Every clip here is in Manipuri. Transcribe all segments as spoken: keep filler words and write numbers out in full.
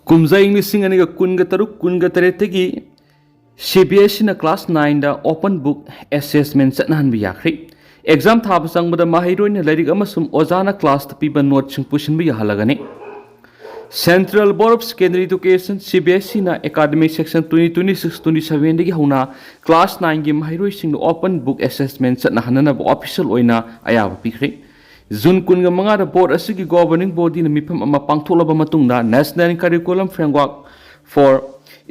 ꯀꯨꯝꯖꯥ ꯏꯪ ꯂꯤꯁꯤꯡ ꯑꯅꯤꯒ ꯀꯨꯟꯒ ꯇꯔꯨꯛ ꯀꯨꯟꯒ ꯇꯔꯦꯠꯇꯒꯤ ꯁꯤ ꯕꯤ ꯑꯦꯁ ꯏꯅ ꯀ꯭ꯂꯥꯁ ꯅꯥꯏꯟꯗ ꯑꯣꯄꯟ ꯕꯨꯛ ꯑꯦꯁꯦꯁꯃꯦꯟ ꯆꯠꯅꯍꯟꯕ ꯌꯥꯈ꯭ꯔꯦ꯫ ꯑꯦꯛꯖꯥꯝ ꯊꯥꯕ ꯆꯪꯕꯗ ꯃꯍꯩꯔꯣꯏꯅ ꯂꯥꯏꯔꯤꯛ ꯑꯃꯁꯨꯡ ꯑꯣꯖꯥꯅ ꯀ꯭ꯂꯥꯁꯇ ꯄꯤꯕ ꯅꯣꯠꯁꯤꯡ ꯄꯨꯁꯤꯟꯕ ꯌꯥꯍꯜꯂꯒꯅꯤ꯫ Central Board of Secondary Education, C B S E, ꯅ academic session twenty twenty-six twenty-seven ꯗꯒꯤ ꯍꯧꯅ ꯀ꯭ꯂꯥꯁ ꯅꯥꯏꯟꯒꯤ ꯃꯍꯩꯔꯣꯏꯁꯤꯡꯗ ꯑꯣꯄꯟ ꯕꯨꯛ ꯑꯦꯁꯦꯁꯃꯦꯟ ꯆꯠꯅꯍꯟꯅꯅꯕ ꯑꯣꯐꯤꯁꯤꯌꯦꯜ ꯑꯣꯏꯅ ꯑꯌꯥꯕ ꯄꯤꯈ꯭ꯔꯦ꯫ ꯖꯨꯟ ꯀꯨꯟꯒ ꯃꯉꯥꯗ ꯕꯣꯔꯗ ꯑꯁꯤꯒꯤ ꯒꯣꯚꯔꯅꯤꯡ ꯕꯣꯗꯤꯅ ꯃꯤꯐꯝ ꯑꯃ ꯄꯥꯡꯊꯣꯛꯂꯕ ꯃꯇꯨꯡꯗ National Curriculum Framework for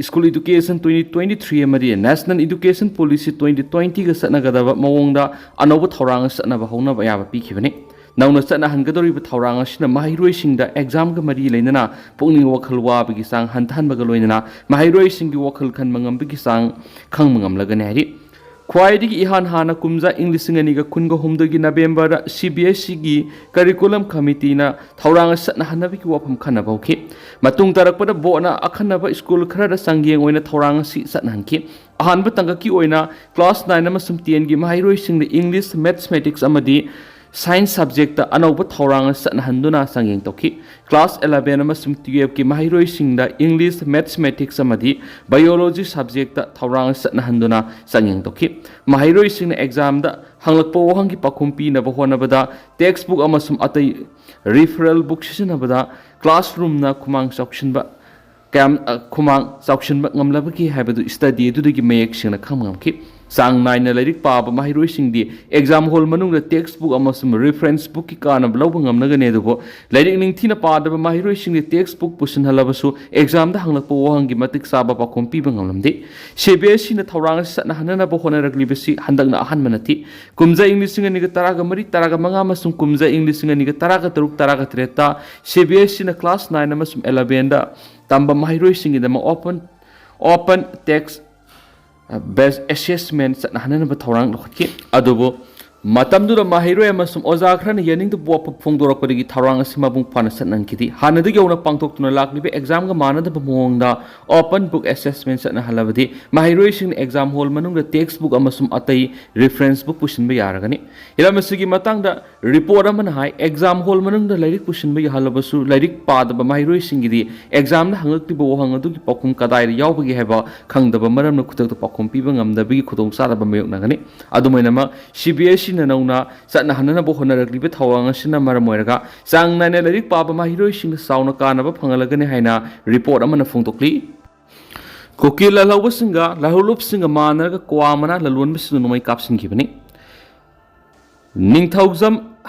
School Education twenty twenty-three ꯑꯃꯗꯤ National Education Policy twenty twenty ꯒ ꯆꯠꯅꯒꯗꯕ ꯃꯑꯣꯡꯗ ꯑꯅꯧꯕ ꯊꯧꯔꯥꯡ ꯆꯠꯅꯕ ꯍꯧꯅꯕ ꯑꯌꯥꯕ ꯄꯤꯈꯤꯕꯅꯤ꯫ ꯅꯧꯅ ꯆꯠꯅꯍꯟꯒꯗꯧꯔꯤꯕ ꯊꯧꯔꯥꯡ ꯑꯁꯤꯅ ꯃꯍꯩꯔꯣꯏꯁꯤꯡꯗ ꯑꯦꯛꯖꯥꯝꯒ ꯃꯔꯤ ꯂꯩꯅꯅ ꯄꯨꯛꯅꯤꯡ ꯋꯥꯈꯜ ꯋꯥꯕꯒꯤ ꯆꯥꯡ ꯍꯟꯊꯍꯟꯕꯒ ꯂꯣꯏꯅꯅ ꯃꯍꯩꯔꯣꯏꯁꯤꯡꯒꯤ ꯋꯥꯈꯜ ꯈꯟꯕ ꯉꯝꯕꯒꯤ ꯆꯥꯡ ꯈꯪꯕ ꯉꯝꯂꯒꯅꯤ ꯍꯥꯏꯔꯤ꯫ ꯈ꯭ꯋꯥꯏꯗꯒꯤ ꯏꯍꯥꯟ ꯍꯥꯟꯅ ꯀꯨꯝꯖꯥ ꯏꯪ ꯂꯤꯁꯤꯡ ꯑꯅꯤꯒ ꯀꯨꯟꯒ ꯍꯨꯝꯗꯣꯏꯒꯤ ꯅꯕꯦꯝꯕꯔꯗ C B S E ꯒꯤ ꯀꯔꯤꯀꯨꯂꯝ ꯀꯃꯤꯇꯤꯅ ꯊꯧꯔꯥꯡ ꯆꯠꯅꯍꯟꯅꯕꯒꯤ ꯋꯥꯐꯝ ꯈꯟꯅꯕ ꯍꯧꯈꯤ꯫ ꯃꯇꯨꯡ ꯇꯥꯔꯛꯄꯗ ꯕꯣꯔꯗꯅ ꯑꯈꯟꯅꯕ ꯁ꯭ꯀꯨꯜ ꯈꯔꯗ ꯆꯥꯡꯌꯦꯡ ꯑꯣꯏꯅ ꯊꯧꯔꯥꯡ ꯑꯁꯤ ꯆꯠꯅꯍꯟꯈꯤ꯫ ꯑꯍꯥꯟꯕ ꯇꯥꯡꯀꯛꯀꯤ ꯑꯣꯏꯅ ꯀ꯭ꯂꯥꯁ ꯅꯥꯏꯟ ꯑꯃꯁꯨꯡ ꯇꯦꯟꯒꯤ ꯃꯍꯩꯔꯣꯏꯁꯤꯡꯗ ꯏꯪꯂꯤꯁ, ꯃꯦꯊꯃꯦꯇꯤꯛꯁ ꯑꯃꯗꯤ ꯁꯥꯏꯟꯁ ꯁꯕꯖꯦꯛꯇ ꯑꯅꯧꯕ ꯊꯧꯔꯥꯡ ꯆꯠꯅꯍꯟꯗꯨꯅ ꯆꯥꯡꯌꯦꯡ ꯇꯧꯈꯤ꯫ ꯀ꯭ꯂꯥꯁ eleven ꯑꯃꯁꯨꯡ twelve ꯀꯤ ꯃꯍꯩꯔꯣꯏꯁꯤꯡꯗ ꯏꯪꯂꯤꯁ, ꯃꯦꯊꯃꯦꯇꯤꯛꯁ ꯑꯃꯗꯤ ꯕꯥꯏꯑꯣꯂꯣꯖꯤ ꯁꯕꯖꯦꯛꯇ ꯊꯧꯔꯥꯡ ꯆꯠꯅꯍꯟꯗꯨꯅ ꯆꯥꯡꯌꯦꯡ ꯇꯧꯈꯤ꯫ ꯃꯍꯩꯔꯣꯏꯁꯤꯡꯅ ꯑꯦꯛꯖꯥꯝꯗ ꯍꯪꯂꯛꯄ ꯋꯥꯍꯪꯒꯤ ꯄꯥꯎꯈꯨꯝ ꯄꯤꯅꯕ ꯍꯣꯠꯅꯕꯗ ꯇꯦꯛꯁꯕꯨꯛ ꯑꯃꯁꯨꯡ ꯑꯇꯩ ꯔꯤꯐꯔꯦꯜ ꯕꯨꯛ ꯁꯤꯖꯤꯟꯅꯕꯗ ꯀ꯭ꯂꯥꯁꯔꯨꯝꯅ ꯈꯨꯃꯥꯡ ꯆꯥꯎꯁꯤꯟꯕ ꯀꯌꯥꯝ, ꯑ, ꯈꯨꯃꯥꯡ ꯆꯥꯎꯁꯤꯟꯕ ꯉꯝꯂꯕꯒꯦ ꯍꯥꯏꯕꯗꯨ ꯁ꯭ꯇꯗꯤ ꯑꯗꯨꯗꯒꯤ ꯃꯌꯦꯛ ꯁꯦꯡꯅ ꯈꯪꯕ ꯉꯝꯈꯤ꯫ ꯆꯥꯡ ꯅꯥꯏꯅ ꯂꯥꯏꯔꯤꯛ ꯄꯥꯕ ꯃꯍꯩꯔꯣꯏꯁꯤꯡꯗꯤ ꯑꯦꯛꯖꯥꯝ ꯍꯣꯜ ꯃꯅꯨꯡꯗ ꯇꯦꯛꯁꯕꯨꯛ ꯑꯃꯁꯨꯡ ꯔꯤꯐꯔꯦꯟꯁ ꯕꯨꯛꯀꯤ ꯀꯥꯟꯅꯕ ꯂꯧꯕ ꯉꯝꯂꯒꯅꯤ, ꯑꯗꯨꯕꯨ ꯂꯥꯏꯔꯤꯛ ꯅꯤꯡꯊꯤꯅ ꯄꯥꯗꯕ ꯃꯍꯩꯔꯣꯏꯁꯤꯡꯗꯤ ꯇꯦꯛꯁꯕꯨꯛ ꯄꯨꯁꯤꯟꯍꯜꯂꯕꯁꯨ ꯑꯦꯛꯖꯥꯝꯗ ꯍꯪꯂꯛꯄ ꯋꯥꯍꯪꯒꯤ ꯃꯇꯤꯛ ꯆꯥꯕ ꯄꯥꯎꯈꯨꯝ ꯄꯤꯕ ꯉꯝꯂꯝꯗꯦ꯫ C B S E ꯅ ꯊꯧꯔꯥꯡ ꯑꯁꯤ ꯆꯠꯅꯍꯟꯅꯅꯕ ꯍꯣꯠꯅꯔꯛꯂꯤꯕꯁꯤ ꯍꯟꯗꯛꯅ ꯑꯍꯥꯟꯕ ꯅꯠꯇꯦ꯫ ꯀꯨꯝꯖꯥ ꯏꯪ ꯂꯤꯁꯤꯡ ꯑꯅꯤꯒ ꯇꯔꯥꯒ ꯃꯔꯤ, ꯇꯔꯥꯒ ꯃꯉꯥ ꯑꯃꯁꯨꯡ ꯀꯨꯝꯖꯥ ꯏꯪ ꯂꯤꯁꯤꯡ ꯑꯅꯤꯒ ꯇꯔꯥꯒ ꯇꯔꯨꯛ, ꯇꯔꯥꯒ ꯇꯔꯦꯠꯇ C B S E ꯅ ꯀ꯭ꯂꯥꯁ ꯅꯥꯏꯟ ꯑꯃꯁꯨꯡ eleven ꯗ ꯇꯝꯕ ꯃꯍꯩꯔꯣꯏꯁꯤꯡꯒꯤꯗꯃꯛ open, open text based assessment ꯆꯠꯅꯍꯟꯅꯅꯕ ꯊꯧꯔꯥꯡ ꯂꯧꯈꯠꯈꯤ꯫ ꯑꯗꯨꯕꯨ ꯃꯇꯝꯗꯨꯗ ꯃꯍꯩꯔꯣꯏ ꯑꯃꯁꯨꯡ ꯑꯣꯖꯥ ꯈꯔꯅ ꯌꯥꯅꯤꯡꯗꯕ ꯋꯥꯐꯝ ꯐꯣꯡꯗꯣꯔꯛꯄꯗꯒꯤ ꯊꯧꯔꯥꯡ ꯑꯁꯤ ꯃꯄꯨꯡ ꯐꯥꯅ ꯆꯠꯅꯍꯟꯈꯤꯗꯦ꯫ ꯍꯥꯟꯅꯗꯒꯤ ꯍꯧꯅ ꯄꯥꯡꯊꯣꯛꯇꯨꯅ ꯂꯥꯛꯂꯤꯕ ꯑꯦꯛꯖꯥꯝꯒ ꯃꯥꯟꯅꯗꯕ ꯃꯑꯣꯡꯗ open book assessment ꯆꯠꯅꯍꯜꯂꯕꯗꯤ ꯃꯍꯩꯔꯣꯏꯁꯤꯡꯅ ꯑꯦꯛꯖꯥꯝ ꯍꯣꯜ ꯃꯅꯨꯡꯗ text book ꯑꯃꯁꯨꯡ ꯑꯇꯩ reference book ꯄꯨꯁꯤꯟꯕ ꯌꯥꯔꯒꯅꯤ꯫ ꯍꯤꯔꯝ ꯑꯁꯤꯒꯤ ꯃꯇꯥꯡꯗ ꯔꯤꯄꯣꯔꯠ ꯑꯃꯅ ꯍꯥꯏ, ꯑꯦꯛꯖꯥꯝ ꯍꯣꯜ ꯃꯅꯨꯡꯗ ꯂꯥꯏꯔꯤꯛ ꯄꯨꯁꯤꯟꯕ ꯌꯥꯍꯜꯂꯕꯁꯨ ꯂꯥꯏꯔꯤꯛ ꯄꯥꯗꯕ ꯃꯍꯩꯔꯣꯏꯁꯤꯡꯒꯤꯗꯤ ꯑꯦꯛꯖꯥꯝꯅ ꯍꯪꯂꯛꯂꯤꯕ ꯋꯥꯍꯪ ꯑꯗꯨꯒꯤ ꯄꯥꯎꯈꯨꯝ ꯀꯗꯥꯏꯗ ꯌꯥꯎꯕꯒꯦ ꯍꯥꯏꯕ ꯈꯪꯗꯕ ꯃꯔꯝꯅ ꯈꯨꯗꯛꯇ ꯄꯥꯎꯈꯨꯝ ꯄꯤꯕ ꯉꯝꯗꯕꯒꯤ ꯈꯨꯗꯣꯡꯆꯥꯗꯕ ꯃꯥꯌꯣꯛꯅꯒꯅꯤ꯫ ꯑꯗꯨꯝ ꯑꯣꯏꯅꯃꯛ, ꯁꯤ ꯕꯤ ꯑꯦꯁ ꯏꯅ ꯅꯧꯅ ꯆꯠꯅꯍꯟꯅꯕ ꯍꯣꯠꯅꯔꯛꯂꯤꯕ ꯊꯧꯔꯥꯡ ꯑꯁꯤꯅ ꯃꯔꯝ ꯑꯣꯏꯔꯒ ꯆꯥꯡ ꯅꯥꯏꯅ ꯂꯥꯏꯔꯤꯛ ꯄꯥꯕ ꯃꯍꯩꯔꯣꯏꯁꯤꯡꯗ ꯆꯥꯎꯅ ꯀꯥꯟꯅꯕ ꯐꯪꯍꯜꯂꯒꯅꯤ ꯍꯥꯏꯅ ꯔꯤꯄꯣꯔꯠ ꯑꯃꯅ ꯐꯣꯡꯗꯣꯛꯂꯤ꯫ ꯀꯨꯀꯤ ꯂꯥꯜꯍꯧꯕꯁꯤꯡꯒ ꯂꯥꯜꯍꯧꯂꯨꯞꯁꯤꯡꯒ ꯃꯥꯟꯅꯔꯒ ꯀ꯭ꯋꯥ ꯃꯅꯥ ꯂꯂꯣꯟꯕꯁꯤꯡꯅ ꯅꯣꯡꯃꯩ ꯀꯥꯞꯁꯤꯟꯈꯤꯕꯅꯤ꯫ ꯅꯤꯡꯊꯧꯖꯝ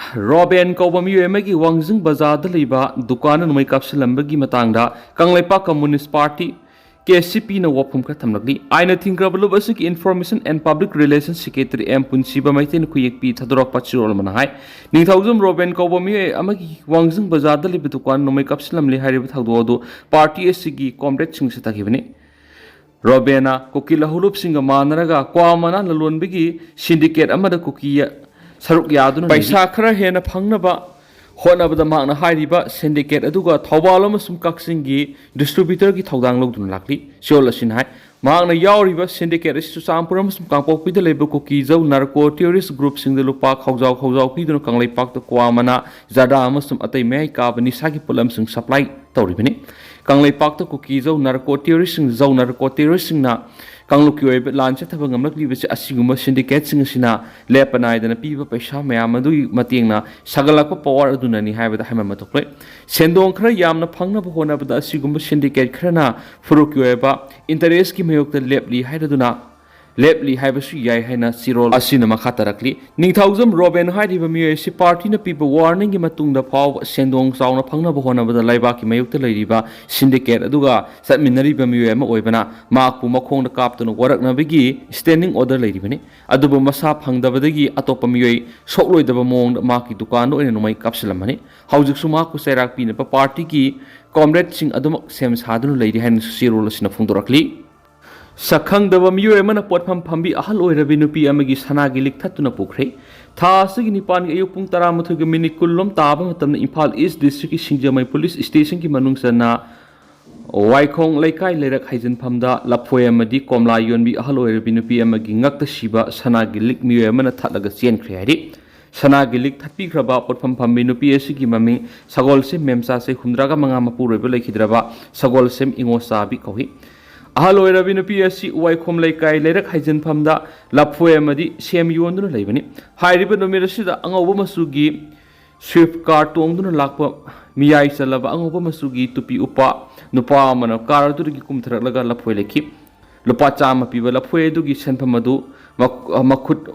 ꯔꯣꯕꯦꯟ ꯀꯧꯕ ꯃꯤꯑꯣꯏ ꯑꯃꯒꯤ ꯋꯥꯡꯖꯤꯡ ꯕꯖꯥꯔꯗ ꯂꯩꯕ ꯗꯨꯀꯥꯟꯗ ꯅꯣꯡꯃꯩ ꯀꯥꯞꯁꯤꯜꯂꯝꯕꯒꯤ ꯃꯇꯥꯡꯗ ꯀꯪꯂꯩꯄꯥꯛ ꯀꯝꯃꯨꯅꯤꯁ꯭ꯠ ꯄꯥꯔꯇꯤ, ꯀꯦ ꯁꯤ ꯄꯤꯅ ꯋꯥꯐꯝ ꯈꯔ ꯊꯝꯂꯛꯂꯤ꯫ ꯑꯥꯏꯟꯅ ꯊꯤꯡꯈ꯭ꯔꯕ ꯂꯨꯞ ꯑꯁꯤꯒꯤ Information and Public Relation Secretary M Punshiba ꯃꯩꯇꯩꯅ ꯈꯨꯌꯦꯛꯄꯤ ꯊꯥꯗꯣꯔꯛꯄ ꯆꯦꯔꯣꯜ ꯑꯃꯅ ꯍꯥꯏ, ꯅꯤꯡꯊꯧꯖꯝ ꯔꯣꯕꯦꯟ ꯀꯧꯕ ꯃꯤꯑꯣꯏ ꯑꯃꯒꯤ ꯋꯥꯡꯖꯤꯡ ꯕꯖꯥꯔꯗ ꯂꯩꯕ ꯗꯨꯀꯥꯟ ꯅꯣꯡꯃꯩ ꯀꯥꯞꯁꯤꯜꯂꯝꯂꯦ ꯍꯥꯏꯔꯤꯕ ꯊꯧꯗꯣꯛ ꯑꯗꯨ ꯄꯥꯔꯇꯤ ꯑꯁꯤꯒꯤ ꯀꯣꯝꯔꯦꯗꯁꯤꯡ ꯆꯠꯊꯈꯤꯕꯅꯤ꯫ ꯔꯣꯕꯦꯟꯅ ꯀꯨꯀꯤ ꯂꯥꯜꯍꯧꯂꯨꯞꯁꯤꯡꯒ ꯃꯥꯟꯅꯔꯒ ꯀ꯭ꯋꯥ ꯃꯅꯥ ꯂꯂꯣꯟꯕꯒꯤ ꯁꯤꯟꯗꯤꯀꯦꯠ ꯑꯃꯗ ꯀꯨꯀꯤ ꯁꯔꯨꯛ ꯌꯥꯗꯨꯅ ꯂꯩꯔꯤ꯫ ꯄꯩꯁꯥ ꯈꯔ ꯍꯦꯟꯅ ꯐꯪꯅꯕ ꯍꯣꯠꯅꯕꯗ ꯃꯍꯥꯛꯅ ꯍꯥꯏꯔꯤꯕ ꯁꯤꯟꯗꯤꯀꯦꯠ ꯑꯗꯨꯒ ꯊꯧꯕꯥꯜ ꯑꯃꯁꯨꯡ ꯀꯛꯆꯤꯡꯒꯤ ꯗꯤꯁꯇ꯭ꯔꯤꯕ꯭ꯌꯨꯇꯔꯒꯤ ꯊꯧꯗꯥꯡ ꯂꯧꯗꯨꯅ ꯂꯥꯛꯂꯤ꯫ ꯆꯦꯔꯣꯜ ꯑꯁꯤꯅ ꯍꯥꯏ, ꯃꯍꯥꯛꯅ ꯌꯥꯎꯔꯤꯕ ꯁꯤꯟꯗꯤꯀꯦꯠ ꯑꯁꯤ ꯆꯨꯔꯆꯥꯟꯄꯨꯔ ꯑꯃꯁꯨꯡ ꯀꯥꯡꯄꯣꯛꯄꯤꯗ ꯂꯩꯕ ꯀꯨꯀꯤ ꯖꯧ ꯅꯥꯔꯀꯣ ꯇꯦꯔꯣꯔꯤꯁ꯭ꯠ ꯒ꯭ꯔꯨꯞꯁꯤꯡꯗ ꯂꯨꯄꯥ ꯈꯥꯎꯖꯥꯎ ꯈꯥꯎꯖꯥꯎ ꯄꯤꯗꯨꯅ ꯀꯪꯂꯩꯄꯥꯛꯇ ꯀ꯭ꯋꯥ ꯃꯅꯥ, ꯖꯔꯗꯥ ꯑꯃꯁꯨꯡ ꯑꯇꯩ ꯃꯌꯥꯏ ꯀꯥꯕ ꯅꯤꯁꯥꯒꯤ ꯄꯣꯠꯂꯝꯁꯤꯡ ꯁꯄ꯭ꯂꯥꯏ ꯇꯧꯔꯤꯕꯅꯤ꯫ ꯀꯪꯂꯩꯄꯥꯛꯇ ꯀꯨꯀꯤ ꯖꯧ ꯅꯥꯔꯀꯣ ꯇꯦꯔꯣꯔꯤꯁ꯭ꯠꯁꯤꯡ, ꯖꯧ ꯅꯥꯔꯀꯣ ꯇꯦꯔꯣꯔꯤꯁ꯭ꯠꯁꯤꯡꯅ ꯀꯥꯡꯂꯨꯞꯀꯤ ꯑꯣꯏꯕ ꯂꯥꯟ ꯆꯠꯊꯕ ꯉꯝꯂꯛꯂꯤꯕꯁꯤ ꯑꯁꯤꯒꯨꯝꯕ ꯁꯤꯟꯗꯤꯀꯦꯠꯁꯤꯡ ꯑꯁꯤꯅ ꯂꯦꯞꯄ ꯅꯥꯏꯗꯅ ꯄꯤꯕ ꯄꯩꯁꯥ ꯃꯌꯥꯝ ꯑꯗꯨꯒꯤ ꯃꯇꯦꯡꯅ ꯁꯥꯒꯠꯂꯛꯄ ꯄꯋꯥꯔ ꯑꯗꯨꯅꯅꯤ ꯍꯥꯏꯕꯗ ꯍꯥꯏꯃꯟꯕ ꯊꯣꯛꯂꯣꯏ꯫ ꯁꯦꯟꯗꯣꯡ ꯈꯔ ꯌꯥꯝꯅ ꯐꯪꯅꯕ ꯍꯣꯠꯅꯕꯗ ꯑꯁꯤꯒꯨꯝꯕ ꯁꯤꯟꯗꯤꯀꯦꯠ ꯈꯔꯅ ꯐꯨꯔꯨꯞꯀꯤ ꯑꯣꯏꯕ ꯏꯟꯇꯔꯦꯁ꯭ꯠꯀꯤ ꯃꯥꯌꯣꯛꯇ ꯂꯦꯞꯂꯤ ꯍꯥꯏꯔꯗꯨꯅ, ꯂꯦꯞꯂꯤ ꯍꯥꯏꯕꯁꯨ ꯌꯥꯏ ꯍꯥꯏꯅ ꯆꯦꯔꯣꯜ ꯑꯁꯤꯅ ꯃꯈꯥ ꯇꯥꯔꯛꯂꯤ꯫ ꯅꯤꯡꯊꯧꯖꯝ ꯔꯣꯕꯦꯟ ꯍꯥꯏꯔꯤꯕ ꯃꯤꯑꯣꯏ ꯑꯁꯤ ꯄꯥꯔꯇꯤꯅ ꯄꯤꯕ ꯋꯥꯔꯅꯤꯡꯒꯤ ꯃꯇꯨꯡꯗ ꯐꯥꯎꯕ ꯁꯦꯟꯗꯣꯡ ꯆꯥꯎꯅ ꯐꯪꯅꯕ ꯍꯣꯠꯅꯕꯗ ꯂꯩꯕꯥꯛꯀꯤ ꯃꯥꯌꯣꯛꯇ ꯂꯩꯔꯤꯕ ꯁꯤꯟꯗꯤꯀꯦꯠ ꯑꯗꯨꯒ ꯆꯠꯃꯤꯟꯅꯔꯤꯕ ꯃꯤꯑꯣꯏ ꯑꯃ ꯑꯣꯏꯕꯅ ꯃꯍꯥꯛꯄꯨ ꯃꯈꯣꯡꯗ ꯀꯥꯞꯇꯨꯅ ꯋꯥꯔꯛꯅꯕꯒꯤ ꯁ꯭ꯇꯦꯟꯗꯤꯡ ꯑꯣꯔꯗꯔ ꯂꯩꯔꯤꯕꯅꯤ꯫ ꯑꯗꯨꯕꯨ ꯃꯁꯥ ꯐꯪꯗꯕꯗꯒꯤ ꯑꯇꯣꯞꯄ ꯃꯤꯑꯣꯏ ꯁꯣꯛꯂꯣꯏꯗꯕ ꯃꯑꯣꯡꯗ ꯃꯍꯥꯛꯀꯤ ꯗꯨꯀꯥꯟꯗ ꯑꯣꯏꯅ ꯅꯣꯡꯃꯩ ꯀꯥꯞꯁꯤꯜꯂꯝꯕꯅꯤ꯫ ꯍꯧꯖꯤꯛꯁꯨ ꯃꯍꯥꯛꯄꯨ ꯆꯩꯔꯥꯛ ꯄꯤꯅꯕ ꯄꯥꯔꯇꯤꯒꯤ ꯀꯣꯝꯔꯦꯗꯁꯤꯡ ꯑꯗꯨꯃꯛ ꯁꯦꯝ ꯁꯥꯗꯨꯅ ꯂꯩꯔꯤ ꯍꯥꯏꯅꯁꯨ ꯆꯦꯔꯣꯜ ꯑꯁꯤꯅ ꯐꯣꯡꯗꯣꯔꯛꯂꯤ꯫ ꯁꯛꯈꯪꯗꯕ ꯃꯤꯑꯣꯏ ꯑꯃꯅ ꯄꯣꯠꯐꯝ ꯐꯝꯕꯤ ꯑꯍꯜ ꯑꯣꯏꯔꯕꯤ ꯅꯨꯄꯤ ꯑꯃꯒꯤ ꯁꯅꯥꯒꯤ ꯂꯤꯛ ꯊꯠꯇꯨꯅ ꯄꯨꯈ꯭ꯔꯦ꯫ ꯊꯥ ꯑꯁꯤꯒꯤ ꯅꯤꯄꯥꯟꯒꯤ ꯑꯌꯨꯛ ꯄꯨꯡ ꯇꯔꯥꯃꯥꯊꯣꯏꯒ ꯃꯤꯅꯤꯠ ꯀꯨꯟꯂꯣꯝ ꯇꯥꯕ ꯃꯇꯝꯗ ꯏꯝꯐꯥꯜ ꯏꯁ ꯗꯤꯁꯇ꯭ꯔꯤꯛꯀꯤ ꯁꯤꯡꯖꯃꯩ ꯄꯨꯂꯤꯁ ꯁ꯭ꯇꯦꯁꯟꯒꯤ ꯃꯅꯨꯡ ꯆꯟꯅ ꯋꯥꯏꯈꯣꯡ ꯂꯩꯀꯥꯏ ꯂꯩꯔꯛ ꯍꯥꯏꯖꯤꯟꯐꯝꯗ ꯂꯐꯣꯏ ꯑꯃꯗꯤ ꯀꯣꯝꯂꯥ ꯌꯣꯟꯕꯤ ꯑꯍꯜ ꯑꯣꯏꯔꯕꯤ ꯅꯨꯄꯤ ꯑꯃꯒꯤ ꯉꯛꯇ ꯁꯤꯕ ꯁꯅꯥꯒꯤ ꯂꯤꯛ ꯃꯤꯑꯣꯏ ꯑꯃꯅ ꯊꯠꯂꯒ ꯆꯦꯟꯈ꯭ꯔꯦ ꯍꯥꯏꯔꯤ꯫ ꯁꯅꯥꯒꯤ ꯂꯤꯛ ꯊꯠꯄꯤꯈ꯭ꯔꯕ ꯄꯣꯠꯐꯝ ꯐꯝꯕꯤ ꯅꯨꯄꯤ ꯑꯁꯤꯒꯤ ꯃꯃꯤꯡ ꯁꯒꯣꯜꯁꯦꯝ ꯃꯦꯝꯆꯥ, ꯆꯍꯤ ꯍꯨꯝꯗ꯭ꯔꯥꯒ ꯃꯉꯥ, ꯃꯄꯨꯔꯣꯏꯕ ꯂꯩꯈꯤꯗ꯭ꯔꯕ ꯁꯒꯣꯜꯁꯦꯝ ꯏꯉꯣꯆꯥꯕꯤ ꯀꯧꯏ꯫ ꯑꯍꯜ ꯑꯣꯏꯔꯕꯤ ꯅꯨꯄꯤ ꯑꯁꯤ ꯋꯥꯏꯈꯣꯝ ꯂꯩꯀꯥꯏ ꯂꯩꯔꯛ ꯍꯥꯏꯖꯤꯟꯐꯝꯗ ꯂꯐꯣꯏ ꯑꯃꯗꯤ ꯁꯦꯝ ꯌꯣꯟꯗꯨꯅ ꯂꯩꯕꯅꯤ꯫ ꯍꯥꯏꯔꯤꯕ ꯅꯨꯃꯤꯠ ꯑꯁꯤꯗ ꯑꯉꯧꯕ ꯃꯆꯨꯒꯤ ꯁ꯭ꯋꯤꯐ ꯀꯥꯔ ꯇꯣꯡꯗꯨꯅ ꯂꯥꯛꯄ ꯃꯤꯌꯥꯏ ꯆꯜꯂꯕ ꯑꯉꯧꯕ ꯃꯆꯨꯒꯤ ꯇꯨꯄꯤ ꯎꯞꯄ ꯅꯨꯄꯥ ꯑꯃꯅ ꯀꯥꯔ ꯑꯗꯨꯗꯒꯤ ꯀꯨꯝꯊꯔꯛꯂꯒ ꯂꯐꯣꯏ ꯂꯩꯈꯤ꯫ ꯂꯨꯄꯥ ꯆꯥꯝꯃ ꯄꯤꯕ ꯂꯐꯣꯏ ꯑꯗꯨꯒꯤ ꯁꯦꯟꯐꯝ ꯑꯗꯨ ꯃꯈ-, ꯃꯈꯨꯠ,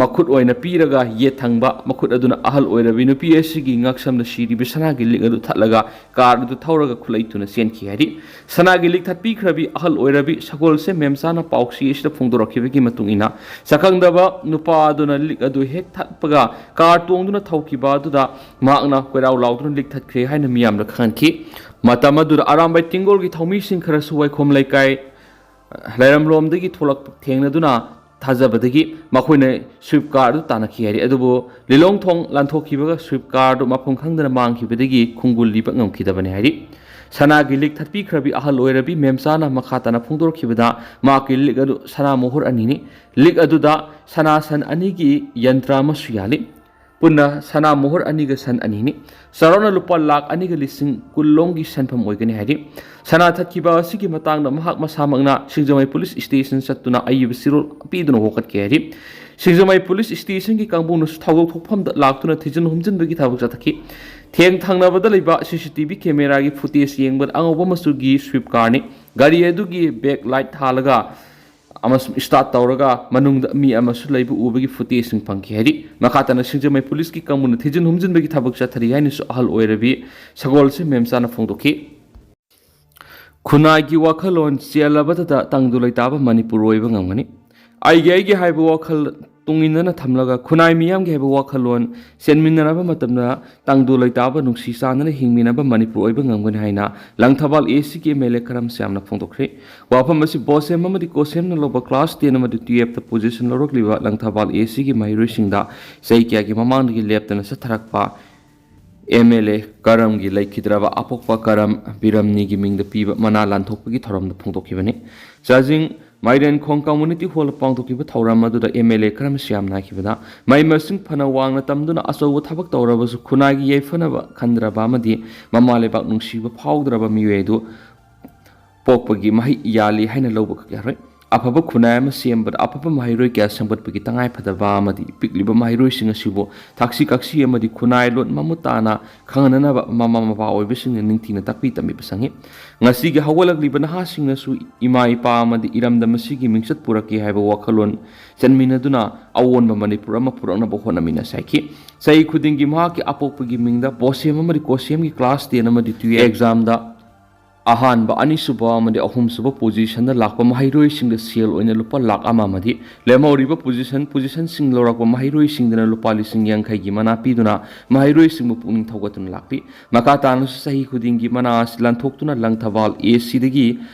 ꯃꯈꯨꯠ ꯑꯣꯏꯅ ꯄꯤꯔꯒ ꯌꯦꯠ ꯊꯪꯕ ꯃꯈꯨꯠ ꯑꯗꯨꯅ ꯑꯍꯜ ꯑꯣꯏꯔꯕꯤ ꯅꯨꯄꯤ ꯑꯁꯤꯒꯤ ꯉꯛꯁꯝꯗ ꯁꯤꯔꯤꯕ ꯁꯅꯥꯒꯤ ꯂꯤꯛ ꯑꯗꯨ ꯊꯠꯂꯒ ꯀꯥꯔ ꯑꯗꯨ ꯊꯧꯔꯒ ꯈꯨꯠꯂꯩ ꯊꯨꯅ ꯆꯦꯟꯈꯤ ꯍꯥꯏꯔꯤ꯫ ꯁꯅꯥꯒꯤ ꯂꯤꯛ ꯊꯠꯄꯤꯈ꯭ꯔꯕꯤ ꯑꯍꯜ ꯑꯣꯏꯔꯕꯤ ꯁꯒꯣꯜꯁꯦꯝ ꯃꯦꯝꯆꯥꯅ ꯄꯥꯎꯆꯦ ꯑꯁꯤꯗ ꯐꯣꯡꯗꯣꯔꯛꯈꯤꯕꯒꯤ ꯃꯇꯨꯡ ꯏꯟꯅ, ꯁꯛꯈꯪꯗꯕ ꯅꯨꯄꯥ ꯑꯗꯨꯅ ꯂꯤꯛ ꯑꯗꯨ ꯍꯦꯛ ꯊꯠꯄꯒ ꯀꯥꯔ ꯇꯣꯡꯗꯨꯅ ꯊꯧꯈꯤꯕ ꯑꯗꯨꯗ ꯃꯍꯥꯛꯅ ꯀꯣꯏꯔꯥꯎ ꯂꯥꯎꯗꯨꯅ ꯂꯤꯛ ꯊꯠꯈ꯭ꯔꯦ ꯍꯥꯏꯅ ꯃꯤꯌꯥꯝꯗ ꯈꯪꯍꯟꯈꯤ꯫ ꯃꯇꯝ ꯑꯗꯨꯗ ꯑꯔꯥꯝꯕꯥꯏ ꯇꯤꯡꯒꯣꯜꯒꯤ ꯊꯧꯃꯤꯁꯤꯡ ꯈꯔꯁꯨ ꯋꯥꯏꯈꯣꯝ ꯂꯩꯀꯥꯏ ꯂꯩꯔꯝꯂꯣꯝꯗꯒꯤ ꯊꯣꯛꯂꯛꯄ ꯊꯦꯡꯅꯗꯨꯅ ꯊꯥꯖꯕꯗꯒꯤ ꯃꯈꯣꯏꯅ ꯁ꯭ꯋꯤꯞ ꯀꯥꯔ ꯑꯗꯨ ꯇꯥꯟꯅꯈꯤ ꯍꯥꯏꯔꯤ꯫ ꯑꯗꯨꯕꯨ ꯂꯤꯂꯣꯡ ꯊꯣꯡ ꯂꯥꯟꯊꯣꯛꯈꯤꯕꯒ ꯁ꯭ꯋꯤꯞ ꯀꯥꯔ ꯑꯗꯨ ꯃꯐꯝ ꯈꯪꯗꯅ ꯃꯥꯡꯈꯤꯕꯗꯒꯤ ꯈꯣꯡꯒꯨꯜꯂꯤꯕ ꯉꯝꯈꯤꯗꯕꯅꯤ ꯍꯥꯏꯔꯤ꯫ ꯁꯅꯥꯒꯤ ꯂꯤꯛ ꯊꯠꯄꯤꯈ꯭ꯔꯕꯤ ꯑꯍꯜ ꯑꯣꯏꯔꯕꯤ ꯃꯦꯝꯆꯥꯅ ꯃꯈꯥ ꯇꯥꯅ ꯐꯣꯡꯗꯣꯔꯛꯈꯤꯕꯗ ꯃꯍꯥꯛꯀꯤ ꯂꯤꯛ ꯑꯗꯨ ꯁꯅꯥ ꯃꯣꯍꯣꯔ ꯑꯅꯤꯅꯤ꯫ ꯂꯤꯛ ꯑꯗꯨꯗ ꯁꯅꯥ ꯁꯟ ꯑꯅꯤꯒꯤ ꯌꯟꯇ꯭ꯔ ꯑꯃꯁꯨ ꯌꯥꯜꯂꯤ꯫ ꯄꯨꯟꯅ ꯁꯅꯥ ꯃꯣꯍꯣꯔ ꯑꯅꯤꯒ ꯁꯟ ꯑꯅꯤꯅꯤ꯫ ꯆꯥꯎꯔꯥꯛꯅ ꯂꯨꯄꯥ ꯂꯥꯈ ꯑꯅꯤꯒ ꯂꯤꯁꯤꯡ ꯀꯨꯟ ꯂꯣꯝꯒꯤ ꯁꯦꯟꯐꯝ ꯑꯣꯏꯒꯅꯤ ꯍꯥꯏꯔꯤ꯫ ꯁꯅꯥ ꯊꯠꯈꯤꯕ ꯑꯁꯤꯒꯤ ꯃꯇꯥꯡꯗ ꯃꯍꯥꯛ ꯃꯁꯥꯃꯛꯅ ꯁꯤꯡꯖꯃꯩ ꯄꯨꯂꯤꯁ ꯁ꯭ꯇꯦꯁꯟ ꯆꯠꯇꯨꯅ ꯑꯏꯕ ꯆꯦꯔꯣꯜ ꯄꯤꯗꯨꯅ ꯋꯥꯀꯠꯈꯤ ꯍꯥꯏꯔꯤ꯫ ꯁꯤꯡꯖꯃꯩ ꯄꯨꯂꯤꯁ ꯁ꯭ꯇꯦꯁꯟꯒꯤ ꯀꯥꯡꯕꯨꯅꯁꯨ ꯊꯧꯗꯣꯛ ꯊꯣꯛꯐꯝꯗ ꯂꯥꯛꯇꯨꯅ ꯊꯤꯖꯤꯟ ꯍꯨꯝꯖꯤꯟꯕꯒꯤ ꯊꯕꯛ ꯆꯠꯊꯈꯤ꯫ ꯊꯦꯡ ꯊꯪꯅꯕꯗ ꯂꯩꯕ ꯁꯤ ꯁꯤ ꯇꯤ ꯚꯤ ꯀꯦꯃꯦꯔꯥꯒꯤ ꯐꯨꯇꯦꯖ ꯌꯦꯡꯕꯗ ꯑꯉꯧꯕ ꯃꯆꯨꯒꯤ ꯁ꯭ꯋꯤꯞ ꯀꯥꯔꯅꯤ꯫ ꯒꯥꯔꯤ ꯑꯗꯨꯒꯤ ꯕꯦꯛ ꯂꯥꯏꯠ ꯊꯥꯜꯂꯒ ꯑꯃꯁꯨꯡ ꯁ꯭ꯇꯥꯔꯠ ꯇꯧꯔꯒ ꯃꯅꯨꯡꯗ ꯃꯤ ꯑꯃꯁꯨ ꯂꯩꯕ ꯎꯕꯒꯤ ꯐꯨꯇꯦꯖꯁꯤꯡ ꯐꯪꯈꯤ ꯍꯥꯏꯔꯤ꯫ ꯃꯈꯥ ꯇꯥꯅ ꯁꯤꯡꯖꯃꯩ ꯄꯨꯂꯤꯁꯀꯤ ꯀꯥꯡꯕꯨꯅ ꯊꯤꯖꯤꯟ ꯍꯨꯝꯖꯤꯟꯕꯒꯤ ꯊꯕꯛ ꯆꯠꯊꯔꯤ ꯍꯥꯏꯅꯁꯨ ꯑꯍꯜ ꯑꯣꯏꯔꯕꯤ ꯁꯒꯣꯜꯁꯦꯝ ꯃꯦꯝꯆꯥꯅ ꯐꯣꯡꯗꯣꯛꯈꯤ꯫ ꯈꯨꯟꯅꯥꯏꯒꯤ ꯋꯥꯈꯜꯂꯣꯟ ꯆꯦꯜꯂꯕꯗꯇ ꯇꯪꯗꯨ ꯂꯩꯇꯥꯕ ꯃꯅꯤꯄꯨꯔ ꯑꯣꯏꯕ ꯉꯝꯒꯅꯤ꯫ ꯑꯩꯒꯤ ꯑꯩꯒꯤ ꯍꯥꯏꯕ ꯋꯥꯈꯜ ꯇꯨꯡ ꯏꯟꯅꯅ ꯊꯝꯂꯒ ꯈꯨꯟꯅꯥꯏ ꯃꯤꯌꯥꯝꯒꯤ ꯍꯥꯏꯕ ꯋꯥꯈꯜꯂꯣꯟ ꯆꯦꯟꯃꯤꯟꯅꯔꯕ ꯃꯇꯝꯗ ꯇꯪꯗꯨ ꯂꯩꯇꯥꯕ ꯅꯨꯡꯁꯤ ꯆꯥꯟꯅꯅ ꯍꯤꯡꯃꯤꯟꯅꯕ ꯃꯅꯤꯄꯨꯔ ꯑꯣꯏꯕ ꯉꯝꯒꯅꯤ ꯍꯥꯏꯅ ꯂꯪꯊꯕꯥꯜ ꯑꯦ ꯁꯤꯒꯤ ꯑꯦꯝ ꯑꯦꯜ ꯑꯦ ꯀꯔꯝ ꯁ꯭ꯌꯥꯝꯅ ꯐꯣꯡꯗꯣꯛꯈ꯭ꯔꯦ꯫ ꯋꯥꯐꯝ ꯑꯁꯤ ꯕꯣꯁꯦꯝ ꯑꯃꯗꯤ ꯀꯣꯁꯦꯝꯅ ꯂꯧꯕ ꯀ꯭ꯂꯥꯁ ꯇꯦꯟ ꯑꯃꯗꯤ ꯇꯨꯌꯦꯜꯞꯇ ꯄꯣꯖꯤꯁꯟ ꯂꯧꯔꯛꯂꯤꯕ ꯂꯪꯊꯕꯥꯜ ꯑꯦ ꯁꯤꯒꯤ ꯃꯍꯩꯔꯣꯏꯁꯤꯡꯗ ꯆꯍꯤ ꯀꯌꯥꯒꯤ ꯃꯃꯥꯡꯗꯒꯤ ꯂꯦꯞꯇꯅ ꯆꯠꯊꯔꯛꯄ ꯑꯦꯝ ꯑꯦꯜ ꯑꯦ ꯀꯔꯝꯒꯤ ꯂꯩꯈꯤꯗ꯭ꯔꯕ ꯑꯄꯣꯛꯄ ꯀꯔꯝ ꯕꯤꯔꯝꯅꯤꯒꯤ ꯃꯤꯡꯗ ꯄꯤꯕ ꯃꯅꯥ ꯂꯥꯟꯊꯣꯛꯄꯒꯤ ꯊꯧꯔꯝꯗ ꯐꯣꯡꯗꯣꯛꯈꯤꯕꯅꯤ꯫ ꯆꯥꯖꯤꯡ ꯃꯥꯏꯔꯦꯟꯈꯣꯡ ꯀꯝꯃꯨꯅꯤꯇꯤ ꯍꯣꯜꯗ ꯄꯥꯡꯊꯣꯛꯈꯤꯕ ꯊꯧꯔꯝ ꯑꯗꯨꯗ ꯑꯦꯝ ꯑꯦꯜ ꯑꯦ ꯀꯔꯝ ꯁ꯭ꯌꯥꯝꯅ ꯍꯥꯏꯈꯤꯕꯗ, ꯃꯍꯩ ꯃꯁꯤꯡ ꯐꯅ ꯋꯥꯡꯅ ꯇꯝꯗꯨꯅ ꯑꯆꯧꯕ ꯊꯕꯛ ꯇꯧꯔꯕꯁꯨ ꯈꯨꯟꯅꯥꯏꯒꯤ ꯌꯥꯏꯐꯅꯕ ꯈꯟꯗ꯭ꯔꯕ ꯑꯃꯗꯤ ꯃꯃꯥ ꯂꯩꯕꯥꯛ ꯅꯨꯡꯁꯤꯕ ꯐꯥꯎꯗ꯭ꯔꯕ ꯃꯤꯑꯣꯏ ꯑꯗꯨ ꯄꯣꯛꯄꯒꯤ ꯃꯍꯩ ꯌꯥꯜꯂꯤ ꯍꯥꯏꯅ ꯂꯧꯕ ꯈꯛ ꯌꯥꯔꯣꯏ꯫ ꯑꯐꯕ ꯈꯨꯟꯅꯥꯏ ꯑꯃ ꯁꯦꯝꯕꯗ ꯑꯐꯕ ꯃꯍꯩꯔꯣꯏ ꯀꯌꯥ ꯁꯦꯝꯒꯠꯄꯒꯤ ꯇꯉꯥꯏꯐꯗꯕ ꯑꯃꯗꯤ ꯄꯤꯛꯂꯤꯕ ꯃꯍꯩꯔꯣꯏꯁꯤꯡ ꯑꯁꯤꯕꯨ ꯊꯥꯛꯁꯤ ꯈꯥꯛꯁꯤ ꯑꯃꯗꯤ ꯈꯨꯟꯅꯥꯏ ꯂꯣꯟ ꯃꯃꯨꯠ ꯇꯥꯅ ꯈꯪꯍꯟꯅꯅꯕ ꯃꯃꯥ ꯃꯄꯥ ꯑꯣꯏꯕꯁꯤꯡꯅ ꯅꯤꯡꯊꯤꯅ ꯇꯥꯛꯄꯤ ꯇꯝꯕꯤꯕ ꯆꯪꯏ꯫ ꯉꯁꯤꯒꯤ ꯍꯧꯒꯠꯂꯛꯂꯤꯕ ꯅꯍꯥꯁꯤꯡꯅꯁꯨ ꯏꯃꯥ ꯏꯄꯥ ꯑꯃꯗꯤ ꯏꯔꯝꯗꯝ ꯑꯁꯤꯒꯤ ꯃꯤꯡꯆꯠ ꯄꯨꯔꯛꯀꯦ ꯍꯥꯏꯕ ꯋꯥꯈꯜꯂꯣꯟ ꯆꯦꯟꯃꯤꯟꯅꯗꯨꯅ ꯑꯑꯣꯟꯕ ꯃꯅꯤꯄꯨꯔ ꯑꯃ ꯄꯨꯔꯛꯅꯕ ꯍꯣꯠꯅꯃꯤꯟꯅꯁꯤ ꯍꯥꯏꯈꯤ꯫ ꯆꯍꯤ ꯈꯨꯗꯤꯡꯒꯤ ꯃꯍꯥꯛꯀꯤ ꯑꯄꯣꯛꯄꯒꯤ ꯃꯤꯡꯗ ꯕꯣꯁꯦꯝ ꯑꯃꯗꯤ ꯀꯣꯁꯦꯝꯒꯤ ꯀ꯭ꯂꯥꯁ ꯇꯦꯟ ꯑꯃꯗꯤ ꯇꯨꯌꯦꯜꯞ ꯑꯦꯛꯖꯥꯝꯗ ꯑꯍꯥꯟꯕ, ꯑꯅꯤꯁꯨꯕ ꯑꯃꯗꯤ ꯑꯍꯨꯝꯁꯨꯕ ꯄꯣꯖꯤꯁꯟꯗ ꯂꯥꯛꯄ ꯃꯍꯩꯔꯣꯏꯁꯤꯡꯗ ꯁꯦꯜ ꯑꯣꯏꯅ ꯂꯨꯄꯥ ꯂꯥꯈ ꯑꯃ ꯑꯃꯗꯤ ꯂꯦꯝꯍꯧꯔꯤꯕ ꯄꯣꯖꯤꯁꯟ, ꯄꯣꯖꯤꯁꯟꯁꯤꯡ ꯂꯧꯔꯛꯄ ꯃꯍꯩꯔꯣꯏꯁꯤꯡꯗꯅ ꯂꯨꯄꯥ ꯂꯤꯁꯤꯡ ꯌꯥꯡꯈꯩꯒꯤ ꯃꯅꯥ ꯄꯤꯗꯨꯅ ꯃꯍꯩꯔꯣꯏꯁꯤꯡꯕꯨ ꯄꯨꯛꯅꯤꯡ ꯊꯧꯒꯠꯇꯨꯅ ꯂꯥꯛꯂꯤ꯫ ꯃꯈꯥ ꯇꯥꯅꯁꯨ ꯆꯍꯤ ꯈꯨꯗꯤꯡꯒꯤ ꯃꯅꯥ ꯑꯁꯤ ꯂꯥꯟꯊꯣꯛꯇꯨꯅ ꯂꯪꯊꯕꯥꯜ ꯑꯦ ꯁꯤꯗꯒꯤ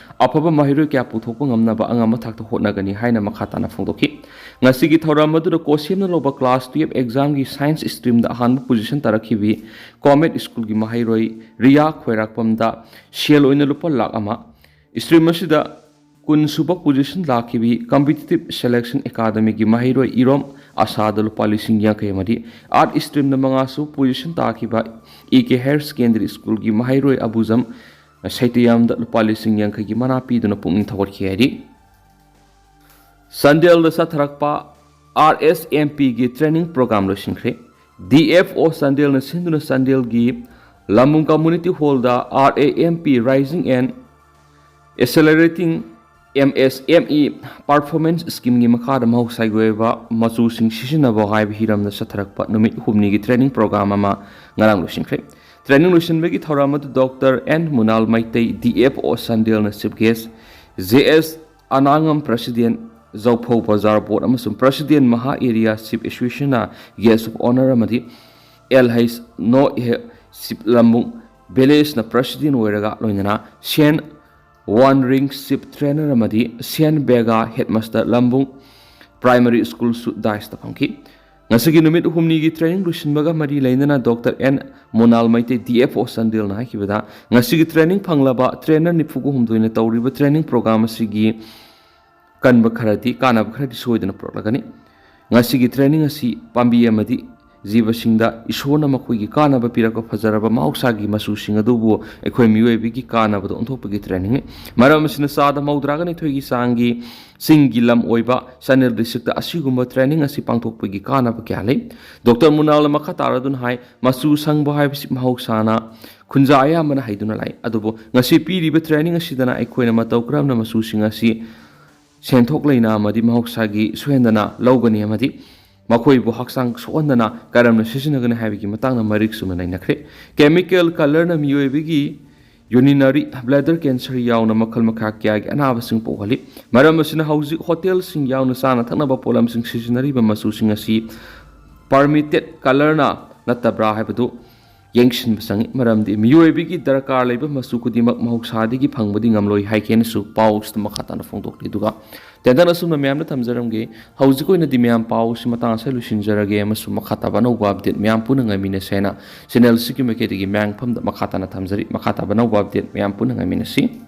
ꯑꯐꯕ ꯃꯍꯩꯔꯣꯏ ꯀꯌꯥ ꯄꯨꯊꯣꯛꯄ ꯉꯝꯅꯕ ꯑꯉꯝꯕ ꯊꯥꯛꯇ ꯍꯣꯠꯅꯒꯅꯤ ꯍꯥꯏꯅ ꯃꯈꯥ ꯇꯥꯅ ꯐꯣꯡꯗꯣꯛꯈꯤ꯫ ꯉꯁꯤꯒꯤ ꯊꯧꯔꯝ ꯑꯗꯨꯗ ꯀꯣꯁꯦꯝꯅ ꯂꯧꯕ ꯀ꯭ꯂꯥꯁ ꯇꯨꯌꯦꯜꯞ ꯑꯦꯛꯖꯥꯝꯒꯤ ꯁꯥꯏꯟꯁ ꯁ꯭ꯇ꯭ꯔꯤꯝꯗ ꯑꯍꯥꯟꯕ ꯄꯣꯖꯤꯁꯟ ꯇꯥꯔꯛꯈꯤꯕꯤ ꯀꯣꯃꯦꯠ ꯁ꯭ꯀꯨꯜꯒꯤ ꯃꯍꯩꯔꯣꯏ ꯔꯤꯌꯥ ꯈꯣꯏꯔꯥꯛꯄꯝꯗ ꯁꯦꯜ ꯑꯣꯏꯅ ꯂꯨꯄꯥ ꯂꯥꯈ ꯑꯃ, ꯁ꯭ꯇ꯭ꯔꯤꯝ ꯑꯁꯤꯗ ꯀꯨꯟ ꯁꯨꯕ ꯄꯣꯖꯤꯁꯟ ꯂꯥꯛꯈꯤꯕꯤ ꯀꯝꯄꯤꯇꯤꯇꯤꯞ ꯁꯦꯂꯦꯛꯁꯟ ꯑꯦꯀꯥꯗꯃꯤꯒꯤ ꯃꯍꯩꯔꯣꯏ ꯏꯔꯣꯝ ꯑꯁꯥꯗ ꯂꯨꯄꯥ ꯂꯤꯁꯤꯡ ꯌꯥꯡꯈꯩ ꯑꯃꯗꯤ ꯑꯥꯔꯠ ꯁ꯭ꯇ꯭ꯔꯤꯝꯗ ꯃꯉꯥ ꯁꯨꯕ ꯄꯣꯖꯤꯁꯟ ꯇꯥꯈꯤꯕ ꯏ ꯀꯦ ꯍꯥꯌꯔ ꯁꯦꯀꯦꯟꯗꯔꯤ ꯁ꯭ꯀꯨꯜꯒꯤ ꯃꯍꯩꯔꯣꯏ ꯑꯕꯨꯖꯝ ꯁꯩꯇꯌꯥꯝꯗ ꯂꯨꯄꯥ ꯂꯤꯁꯤꯡ ꯌꯥꯡꯈꯩꯒꯤ ꯃꯅꯥ ꯄꯤꯗꯨꯅ ꯄꯨꯛꯅꯤꯡ ꯊꯧꯒꯠꯈꯤ ꯍꯥꯏꯔꯤ꯫ ꯆꯥꯟꯗꯦꯜꯗ ꯆꯠꯊꯔꯛꯄ ꯑꯥꯔ ꯑꯦꯁ ꯑꯦꯝ ꯄꯤꯒꯤ ꯇ꯭ꯔꯦꯅꯤꯡ ꯄ꯭ꯔꯣꯒ꯭ꯔꯥꯝ ꯂꯣꯏꯁꯤꯟꯈ꯭ꯔꯦ꯫ ꯗꯤ ꯑꯦꯐ ꯑꯣ ꯆꯥꯟꯗꯦꯜꯅ ꯁꯤꯟꯗꯨꯅ ꯆꯥꯟꯗꯦꯜꯒꯤ ꯂꯝꯕꯨꯡ ꯀꯝꯃꯨꯅꯤꯇꯤ ꯍꯣꯜꯗ R A M P Rising and Accelerating M S M E Performance Scheme ꯒꯤ ꯃꯈꯥꯗ ꯃꯍꯧꯁꯥꯒꯤ ꯑꯣꯏꯕ ꯃꯆꯨꯁꯤꯡ ꯁꯤꯖꯤꯟꯅꯕ ꯍꯥꯏꯕ ꯍꯤꯔꯝꯗ ꯆꯠꯊꯔꯛꯄ ꯅꯨꯃꯤꯠ ꯍꯨꯝꯅꯤꯒꯤ ꯇ꯭ꯔꯦꯅꯤꯡ ꯄ꯭ꯔꯣꯒ꯭ꯔꯥꯝ ꯑꯃ ꯉꯔꯥꯡ ꯂꯣꯏꯁꯤꯟꯈ꯭ꯔꯦ꯫ ꯇ꯭ꯔꯦꯅꯤꯡ ꯂꯣꯏꯁꯤꯟꯕꯒꯤ ꯊꯧꯔꯝ ꯑꯗꯨ doctor N Munal Meitei, D F O ꯆꯥꯟꯗꯦꯜꯅ ꯆꯤꯐ ꯒꯦꯁ, ꯖꯦ ꯑꯦꯁ ꯑꯅꯥꯉꯝ ꯄ꯭ꯔꯁꯤꯗꯦꯟ, ꯖꯧꯐꯧ ꯕꯖꯥꯔ ꯕꯣꯔꯗ ꯑꯃꯁꯨꯡ ꯄ꯭ꯔꯁꯤꯗꯦꯟ ꯃꯍꯥ ꯑꯦꯔꯤꯌꯥ ꯁꯤꯞ ꯑꯦꯁꯣꯁꯤꯌꯦꯁꯟꯅ ꯒꯦꯁ ꯑꯣꯐ ꯑꯣꯅꯔ ꯑꯃꯗꯤ ꯑꯦꯜ ꯍꯩꯁ ꯅꯣ ꯏꯍꯦ ꯁꯤꯞ ꯂꯝꯕꯨꯡ ꯚꯤꯂꯦꯖꯅ ꯄ꯭ꯔꯁꯤꯗꯦꯟ ꯑꯣꯏꯔꯒ ꯂꯣꯏꯅꯅ ꯁꯦꯟ ꯋꯥꯟ ꯔꯤꯡ ꯁꯤꯞ ꯇ꯭ꯔꯦꯅꯔ ꯑꯃꯗꯤ ꯁꯦꯟ ꯕꯦꯒꯥ ꯍꯦꯗꯃꯥꯁꯇꯔ ꯂꯝꯕꯨꯡ ꯄ꯭ꯔꯥꯏꯃꯔꯤ ꯁ꯭ꯀꯨꯜꯁꯨ ꯗꯥꯏꯁꯇ ꯐꯪꯈꯤ꯫ ꯉꯁꯤꯒꯤ ꯅꯨꯃꯤꯠ ꯍꯨꯝꯅꯤꯒꯤ ꯇ꯭ꯔꯦꯅꯤꯡ ꯂꯣꯏꯁꯤꯟꯕꯒ ꯃꯔꯤ ꯂꯩꯅꯅ doctor N Monal Meitei, D F O ꯆꯥꯟꯗꯦꯜꯅ ꯍꯥꯏꯈꯤꯕꯗ, ꯉꯁꯤꯒꯤ ꯇ꯭ꯔꯦꯅꯤꯡ ꯐꯪꯂꯕ ꯇ꯭ꯔꯦꯅꯔ ꯅꯤꯐꯨꯒ ꯍꯨꯝꯗꯣꯏꯅ ꯇꯧꯔꯤꯕ ꯇ꯭ꯔꯦꯅꯤꯡ ꯄ꯭ꯔꯣꯒ꯭ꯔꯥꯝ ꯑꯁꯤꯒꯤ ꯀꯟꯕ ꯈꯔꯗꯤ, ꯀꯥꯟꯅꯕ ꯈꯔꯗꯤ ꯁꯣꯏꯗꯅ ꯄꯨꯔꯛꯂꯒꯅꯤ꯫ ꯉꯁꯤꯒꯤ ꯇ꯭ꯔꯦꯅꯤꯡ ꯑꯁꯤ ꯄꯥꯝꯕꯤ ꯑꯃꯗꯤ ꯖꯤꯕꯁꯤꯡꯗ ꯏꯁꯣꯔꯅ ꯃꯈꯣꯏꯒꯤ ꯀꯥꯟꯅꯕ ꯄꯤꯔꯛꯄ ꯐꯖꯔꯕ ꯃꯍꯧꯁꯥꯒꯤ ꯃꯆꯨꯁꯤꯡ ꯑꯗꯨꯕꯨ ꯑꯩꯈꯣꯏ ꯃꯤꯑꯣꯏꯕꯒꯤ ꯀꯥꯟꯅꯕꯗ ꯑꯣꯟꯊꯣꯛꯄꯒꯤ ꯇ꯭ꯔꯦꯅꯤꯡꯅꯤ꯫ ꯃꯔꯝ ꯑꯁꯤꯅ ꯆꯥꯗ ꯃꯧꯗ꯭ꯔꯥꯒ ꯅꯤꯊꯣꯏꯒꯤ ꯆꯥꯡꯒꯤ ꯆꯤꯡꯒꯤ ꯂꯝ ꯑꯣꯏꯕ ꯆꯥꯟꯗꯦꯜ ꯗꯤꯁꯇ꯭ꯔꯤꯛꯇ ꯑꯁꯤꯒꯨꯝꯕ ꯇ꯭ꯔꯦꯅꯤꯡ ꯑꯁꯤ ꯄꯥꯡꯊꯣꯛꯄꯒꯤ ꯀꯥꯟꯅꯕ ꯀꯌꯥ ꯂꯩ꯫ ꯗꯣꯛꯇꯔ ꯃꯨꯅꯥꯜꯅ ꯃꯈꯥ ꯇꯥꯔꯗꯨꯅ ꯍꯥꯏ, ꯃꯆꯨ ꯁꯪꯕ ꯍꯥꯏꯕꯁꯤ ꯃꯍꯧꯁꯥꯅ ꯈꯨꯟꯖꯥ ꯑꯌꯥꯝꯕꯅ ꯍꯩꯗꯨꯅ ꯂꯥꯛꯏ, ꯑꯗꯨꯕꯨ ꯉꯁꯤ ꯄꯤꯔꯤꯕ ꯇ꯭ꯔꯦꯅꯤꯡ ꯑꯁꯤꯗꯅ ꯑꯩꯈꯣꯏꯅ ꯃꯇꯧ ꯀꯔꯝꯅ ꯃꯆꯨꯁꯤꯡ ꯑꯁꯤ ꯁꯦꯟꯊꯣꯛ ꯂꯩꯅ ꯑꯃꯗꯤ ꯃꯍꯧꯁꯥꯒꯤ ꯁꯣꯏꯍꯟꯗꯅ ꯂꯧꯒꯅꯤ ꯑꯃꯗꯤ ꯃꯈꯣꯏꯕꯨ ꯍꯛꯆꯥꯡ ꯁꯣꯛꯍꯟꯗꯅ ꯀꯔꯝꯅ ꯁꯤꯖꯤꯟꯅꯒꯅꯤ ꯍꯥꯏꯕꯒꯤ ꯃꯇꯥꯡꯗ ꯃꯔꯤꯛ ꯆꯨꯝꯅ ꯅꯩꯅꯈ꯭ꯔꯦ꯫ ꯀꯦꯃꯤꯀꯦꯜ ꯀꯂꯔꯅ ꯃꯤꯑꯣꯏꯕꯒꯤ ꯌꯨꯔꯤꯅꯔꯤ ꯕ꯭ꯂꯦꯗꯔ ꯀꯦꯟꯁꯔ ꯌꯥꯎꯅ ꯃꯈꯜ ꯃꯈꯥ ꯀꯌꯥꯒꯤ ꯑꯅꯥꯕꯁꯤꯡ ꯄꯣꯛꯍꯜꯂꯤ꯫ ꯃꯔꯝ ꯑꯁꯤꯅ ꯍꯧꯖꯤꯛ ꯍꯣꯇꯦꯜꯁꯤꯡ ꯌꯥꯎꯅ ꯆꯥꯅ ꯊꯛꯅꯕ ꯄꯣꯠꯂꯝꯁꯤꯡ ꯁꯤꯖꯤꯟꯅꯔꯤꯕ ꯃꯆꯨꯁꯤꯡ ꯑꯁꯤ ꯄꯥꯔꯃꯤꯇꯦꯠ ꯀꯂꯔꯅ ꯅꯠꯇꯕ꯭ꯔꯥ ꯍꯥꯏꯕꯗꯨ ꯌꯦꯡꯁꯤꯟꯕ ꯆꯪꯏ, ꯃꯔꯝꯗꯤ ꯃꯤꯑꯣꯏꯕꯒꯤ ꯗꯔꯀꯥꯔ ꯂꯩꯕ ꯃꯆꯨ ꯈꯨꯗꯤꯡꯃꯛ ꯃꯍꯧꯁꯥꯗꯒꯤ ꯐꯪꯕꯗꯤ ꯉꯝꯂꯣꯏ ꯍꯥꯏꯈꯤ ꯍꯥꯏꯅꯁꯨ ꯄꯥꯎꯁꯤꯗ ꯃꯈꯥ ꯇꯥꯅ ꯐꯣꯡꯗꯣꯛꯂꯤ꯫ ꯑꯗꯨꯒ ꯇꯦꯟꯇꯛꯅ ꯑꯁꯨꯝꯅ ꯃꯌꯥꯝꯗ ꯊꯝꯖꯔꯝꯒꯦ꯫ ꯍꯧꯖꯤꯛ ꯑꯣꯏꯅꯗꯤ ꯃꯌꯥꯝ ꯄꯥꯎꯁꯤ ꯃꯇꯥꯡ ꯑꯁꯤꯗ ꯂꯣꯏꯁꯤꯟꯖꯔꯒꯦ ꯑꯃꯁꯨꯡ ꯃꯈꯥ ꯇꯥꯕ ꯑꯅꯧꯕ ꯑꯞꯗꯦꯠ ꯃꯌꯥꯝ ꯄꯨꯟꯅ ꯉꯥꯏꯃꯤꯟꯅꯁꯦ ꯍꯥꯏꯅ ꯆꯦꯅꯦꯜꯁꯤꯒꯤ ꯃꯥꯏꯀꯩꯗꯒꯤ ꯃꯌꯥꯝꯐꯝꯗ ꯃꯈꯥ ꯇꯥꯅ ꯊꯝꯖꯔꯤ꯫ ꯃꯈꯥ ꯇꯥꯕ ꯑꯅꯧꯕ ꯑꯞꯗꯦꯠ ꯃꯌꯥꯝ ꯄꯨꯟꯅ ꯉꯥꯏꯃꯤꯟꯅꯁꯤ꯫